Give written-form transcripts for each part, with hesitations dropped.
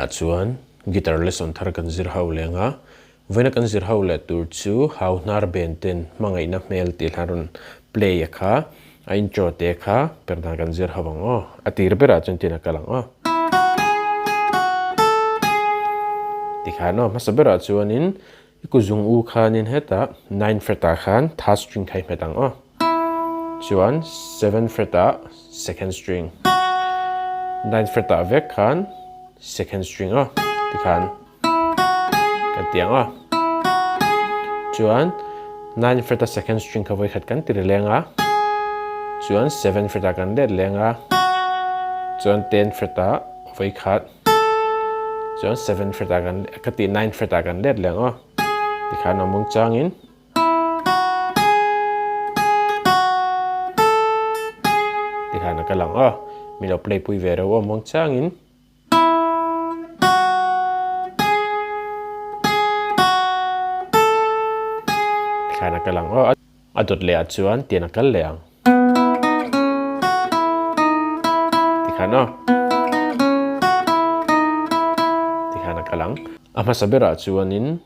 ah chuan guitar lesson thar kan zir ho leng a, vawiina kan zir ho leh tur chu hau hnar ben ten hmangaihna hmel tih hla rawn play a kha a intro te kha per dan kan zir ho ang aw, a tir berah chuan tin a kal ang aw. Tikhan aw hmasa berah chuanin I kuzung u khanin hetah nine fret ah khan third string kha i hmet ang aw. Chuan seven fret ah second string. Nine fret ah vek khan second string aw tikhan kan ti ang aw. Chuan nine fret a second string kha vawikhat kan ti ri leng a. Chuan seven fret ah kan let leng a. Chuan ten fret ah vawikhat. Chuan seven fret ah kan ka tih nine fret ah kan let leh ang aw. Tikhan a mung changin tikhan a kal ang aw. Mi lo play pui ve reuh aw mung changin. Tikhan a kal ang aw. A dawt leh ah chuan tian a kal leh ang. Tikhan aw. Tikhan a kal ang. A hmasa berah chuanin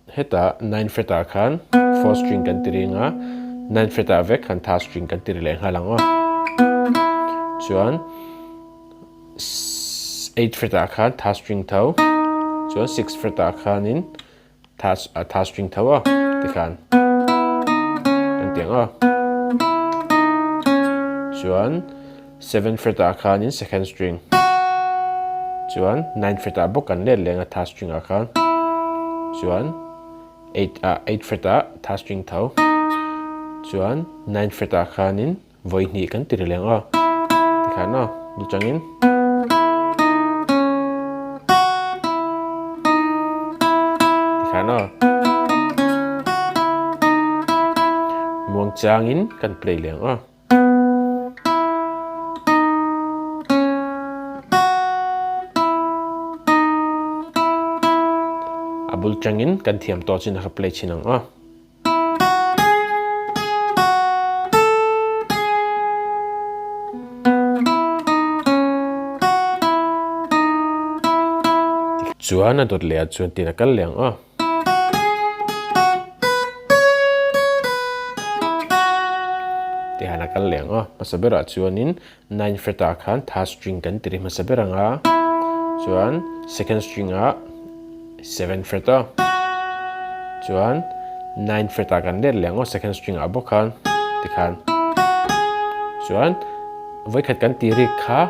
hetah nine fret ah khan four string kan ti ring a, nine fret ah vek khan third string kan ti ri leh nghal ang aw. Chuan eight fret ah khan third string tho, chuan six fret ah khanin Tha string tho a tikhan kan ti ang a. Chuan seven fret ah khanin second string chuan nine fret ah bawk kan let leng a tha string ah khan chuan eight ah eight fret ah tha string tho chuan nine fret ah khanin Vawi hnih kan ti ri leng a, tikhan a ni changin. Tikhan a muang changin kan play leng a. A bul changin kan thiam tawh chin a ka play chin ang a. Chuan a dawt leh ah chuan tin a kal leh ang aw. Tihian a kal leh ang aw. Hmasa berah chuanin nine fret ah khan third string kan ti ri hmasa ber ang a. Chuan second string ah seven fret a. Chuan nine fret ah kan let leh ang aw second string ah bawk khan tikhan. Chuan vawikhat kan ti rik kha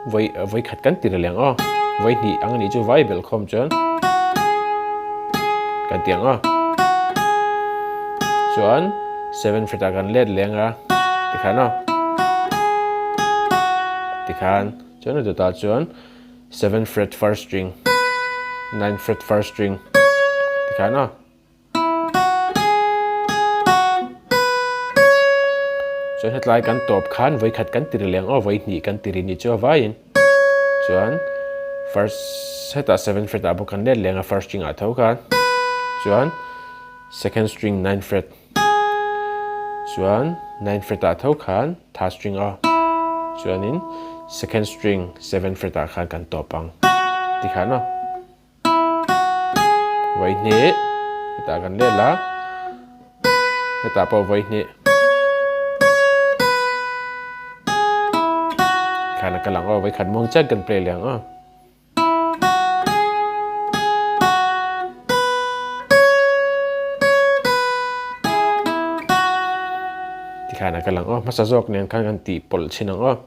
vawi vawikhat kan ti ri leh ang aw. Vawi hnih ang anih chu vai belh khawm chuan kan ti ang aw. Chuan seven fret ah kan let leh ang a tikhan aw. Tikhan chuan a dawtah chuan Seven fret first string, nine fret first string tikhan a. Chuan hetlai kan tawp khan vawi khat kan tiri leng aw vawi hnih kan tiri ni chu a vaiin. Chuan first hetah seven fret ah bawk kan let leng a first string ah tho khan. Chuan second string nine fret Chuan nine fret ah tho khan third string a chuanin second string seven fret ah khan kan tawp ang tikhan a vawi hnih hetah kan let la hetah pawh vawi hnih khan a kal ang aw vawi khat muang chiah kan play leh ang aw. Tikhan a kal ang aw, hmasa zawk nen khan kan tih pawlh thin ang aw.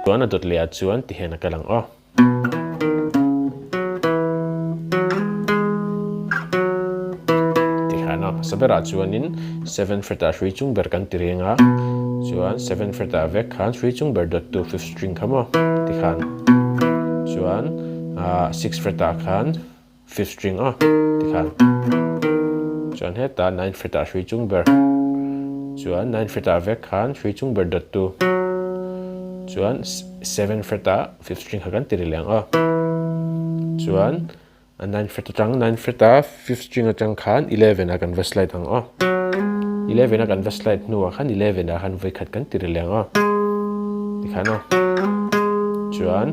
Chuan a dawt leh ah chuan tihian a kal ang aw. Tikhan a hmasa berah chuanin seven fret ah hrui chung ber kan ti reng a, chuan seven fret ah vek khan hrui chung ber dawttu fifth string kha maw tikhan chuan ah six fret ah khan fifth string a tikhan chuan hetah nine fret ah hrui chung ber chuan nine fret ah vek khan hrui chung ber dawttu chuan seven fret ah fifth string kha kan ti ri leh ang a chuan. A nine fret atang nine fret a fifth string atang khan 11 ah kan va slide ang aw. 11 a kan va slide hnuah khan 11 ah khan vawikhat kan ti ri leh ang aw. Tikhan aw. Chuan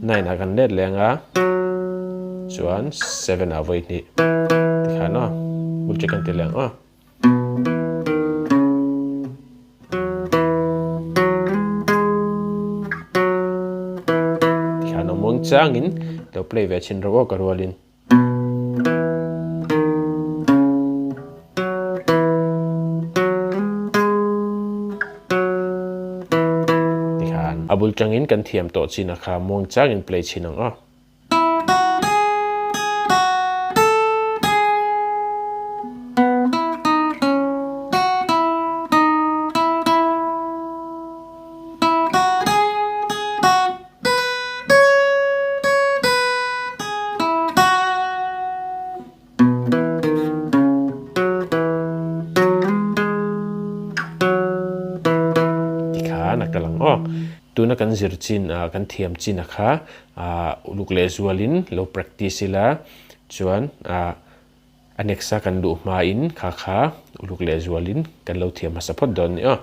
9 ah kan let leh ang a. Chuan 7 ah vawihnih. Tikhan aw. Bul che kan ti leh ang aw. Tikhan awm ang changin lo play ve chhin rawh aw ka rualin. Tikhan a bul tangin kan thiam tawh chin a kha muang changin play chhin ang aw. Tikhan a kal ang aw. Tuna kan zir chin ah kan thiam chin a kha ah uluk leh zualin lo practice ila chuan ah a next a kan luh hmain kha kha uluk leh zualin kan lo thiam hmasa phawt dawn a ni aw.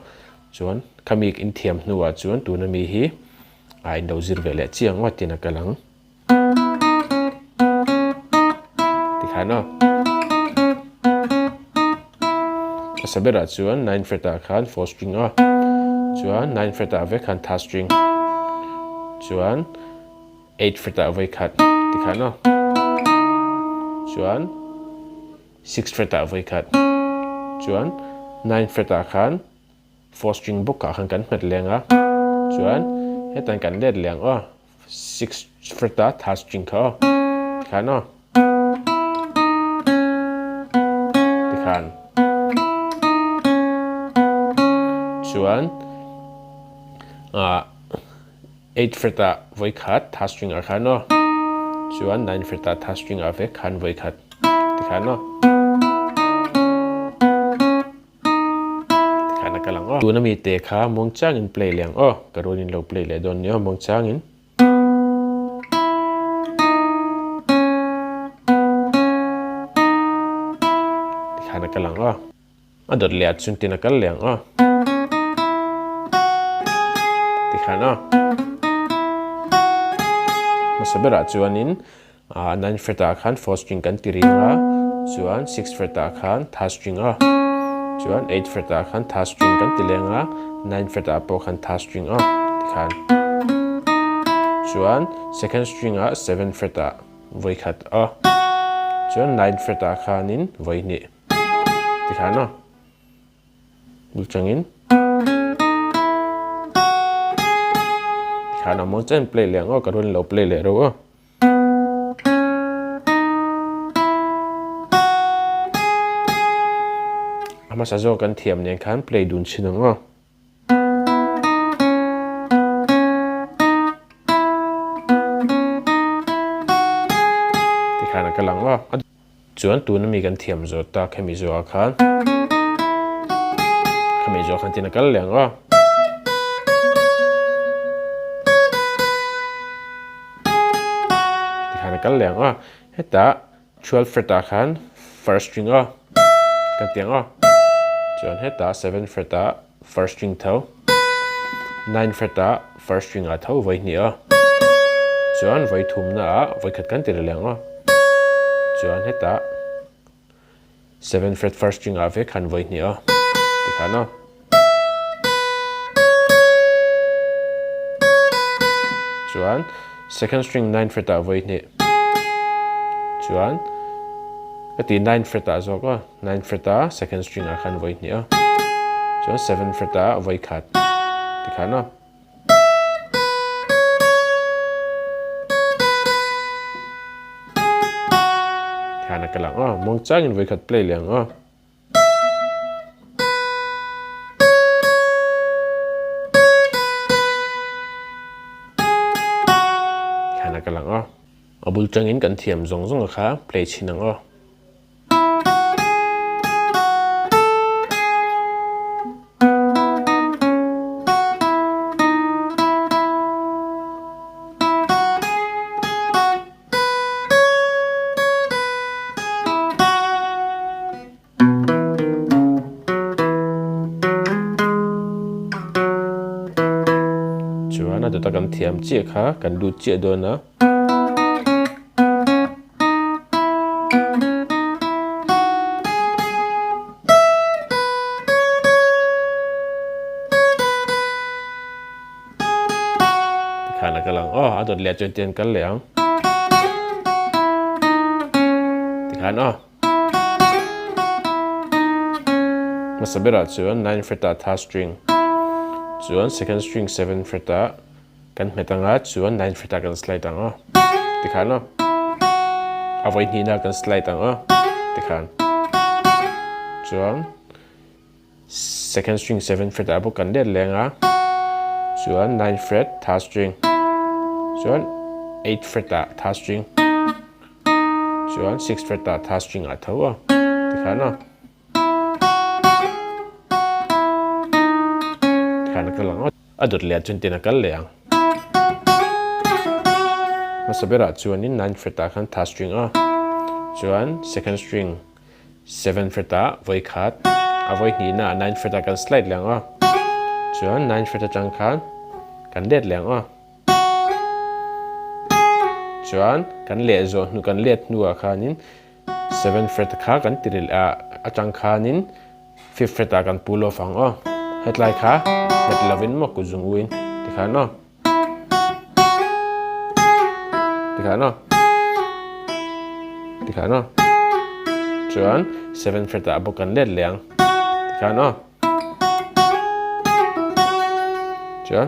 Chuan khami in thiam hnuah chuan tuna mi hi ah in lo zir ve leh chiang ngawt in a kal ang. Tikhan aw. Hmasa berah chuan nine fret ah khan four string a, chuan nine fret ah vek khan third string, chuan eight fret ah vawi khat tikhan aw, chuan six fret ah vawi khat, chuan nine fret ah khan four string bawk ah khan kan hmet leng a, chuan hetan kan let leng aw. Six fret a third string kha aw tikhan aw tikhan chuan ah eight fret ah vawi khat third string ah khan aw chuan nine fret ah third string ah vek khan vawi khat tikhan aw. Tikhan a kal ang aw. Tuna mi te kha muangchangin play leh ang aw. Ka rualin lo play leh dawn nia muangchangin. Tikhan a kal ang aw. A dawt leh ah chuan tin a kal leh ang aw. Tikhan aw. Hmasa berah chuanin Ah nine fret ah khan four string kan ti ring a, chuan six fret ah khan third string a, chuan eight fret ah khan third string kan ti leng a, nine fret ah pawh khan third string a tikhan. Chuan second string ah seven fret ah vawi khat a, chuan nine fret ah khanin vawi hnih tikhan a. Bul changin tikhan a mawn chen play leh ang aw ka rawn lo play leh reuh a. A hmasa zawk kan thiam nen khan play dun chhin ang aw. Tikhan a kal ang aw. Chuan tuna mi kan thiam zawh tak hemi zawhah khan khami zawh khan tin a kal leh ang aw. Tikhan a kal leh ang aw. Hetah 12 fret ah khan first string aw kan ti ang aw. Chuan hetah 7 fret ah first string tho, 9 fret ah first string ah tho vawi hnih aw. Chuan vawi thumna ah vawi khat kan ti leh ang aw. Chuan hetah 7 fret first string ah vek khan vawi hnih aw tikhan aw. Chuan second string 9 fret ah vawi hnih. Chuan ka ti 9 fret ah zawk aw. 9 fret ah second string ah khan vawi hnih aw. Chuan 7 fret ah vawi khat tikhan aw. Tikhan a kal ang aw. Muangchangin vawi khat play leh ang aw. Tikhan a kal ang aw. A bul tangin kan thiam zawng zawng a kha play chhin ang aw. Chuan a dawta kan thiam chiah kha kan lut chiah dawn a. Tikhan a kal ang aw, a dawt leh chuan tian kal leh ang. Tikhan aw. Hmasa berah chuan nine fret ah third string chuan second string seven fret ah kan hmet anga chuan nine fret ah kan slide ang aw. Tikhan aw. A vawi hnihna kan slide ang aw. Tikhan. Chuan Second string seven fret ah bawk kan let leng a, chuan nine fret third string, chuan eight fret ah third string, chuan six fret ah third string ah tho a tikhan a. Tikhan a kal ang a, a dawt leh ah chuan tin a kal leh ang. Hmasa berah chuanin nine fret ah khan third string a, chuan second string Seven fret ah vawi khat, a vawi hnihna ah nine fret ah kan slide leh ang aw. Chuan nine fret atang khan kan let leh ang aw. Chuan kan leh zawh hnu kan let hnu ah khanin seven fret kha kan ti ril ah atang khanin fifth fret ah kan pull off ang aw. Hetlai kha nghet lovin maw kut zung uin tikhan aw. Tikhan aw. Tikhan aw. Chuan seven fret ah bawk kan let leh ang. Tikhan aw. Chuan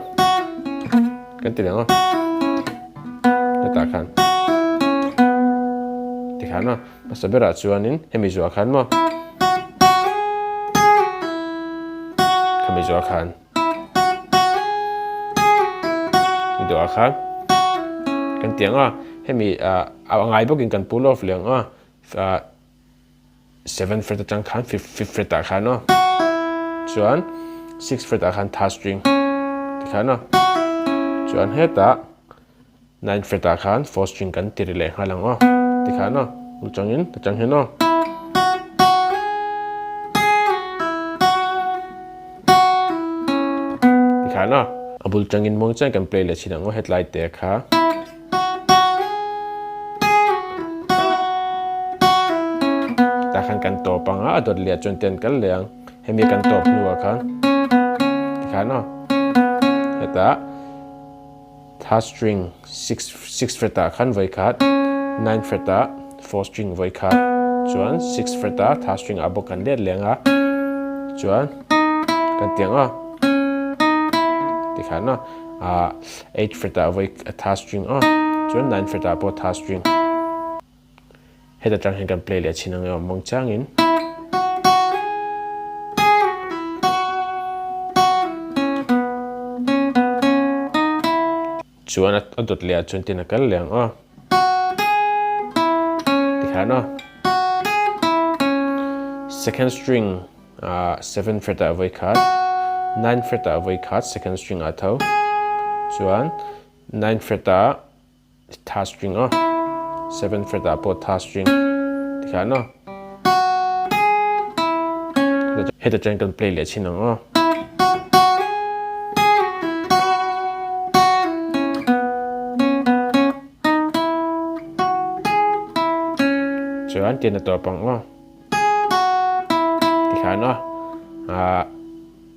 kan ti leh ang aw. Hetah khan. Tikhan aw. Hmasa berah chuanin hemi zuah khan maw. Khami zuah khan. Duah kha kan ti ang a, hemi ah a ngai bawkin kan pull off leh ang a, ah seven fret atang khan fifth fifth fret ah khan aw, chuan six fret ah khan third string tikhan aw, chuan hetah nine fret ah khan fourth string kan ti ri leh nghal ang aw tikhan aw u changin ta chang hian aw. Tikhan aw a bul changin muang chuan kan play leh thin ang aw hetlai te kha. Tah khan kan tawp ang a a dawt leh ah chuan ten kal leh ang hemi kan tawp hnuah khan tikhan aw hetah Third string six fret ah khan vawi khat, nine fret ah fourth string vawi khat, chuan six fret ah third string ah bawk kan let leng a, chuan kan ti ang a, tikhan a, ah eight fret ah vawi third string a, chuan nine fret ah pawh third string. Heta tang hian kan play leh chhin ang e awm mawng changin. Chuan a dawt leh ah chuan tin a kal leh ang aw. Tikhan aw. Second string ah seven fret ah vawi khat, nine fret ah vawi khat second string ah tho. Chuan nine fret ah Third string aw. Seven fret ah pawh third string tikhan aw. Heta chuan kan play leh chhin ang aw. Chuan tian a tawp ang aw. Tikhan aw. Ah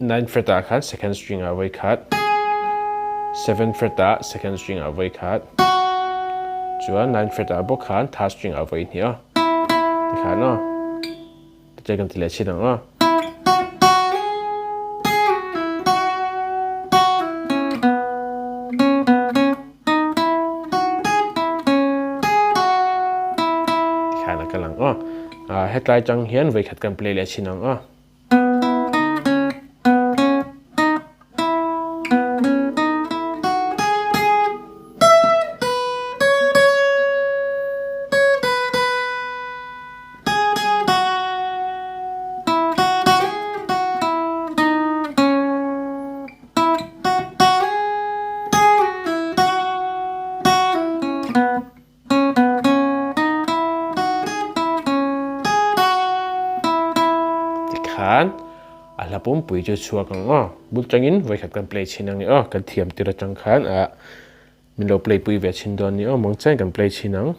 Nine fret ah khan second string ah voi khat, seven fret ah second string ah voi khat, chuan nine fret ah bawk khan third string ah voi hnih aw. Tikhan aw. Tichuan kan ti leh chhin ang aw. Tikhan a kal ang aw. Hetlai chang hian voi khat kan play leh chhin ang aw. hla pumpui chu chhuak ang aw. Bul tangin vawikhat kan play chhin ang i aw. Kan thiam tir atang khan ah min lo play pui ve chhin dawn ni aw. Mawngchain kan play chhin ang.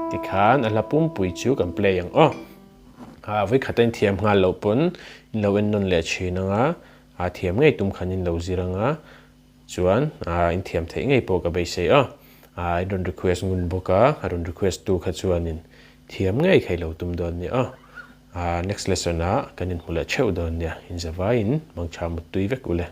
Tikhan a hla pumpui chu kan play ang aw. A vawikhat a inthiam nghal loh pawn in lo en nawn leh thin ang a, a thiam ngei tum khan in lo zir ang a, chuan a inthiam theih ngei pawh ka beisei a. A in rawn request ngun bawk a, a rawn request tu kha chuanin thiam ngei kha i lo tum dawn nia. A next lesson ah kan inhmu leh theuh dawn nia, inzavaiin mangtha muttui vek u le.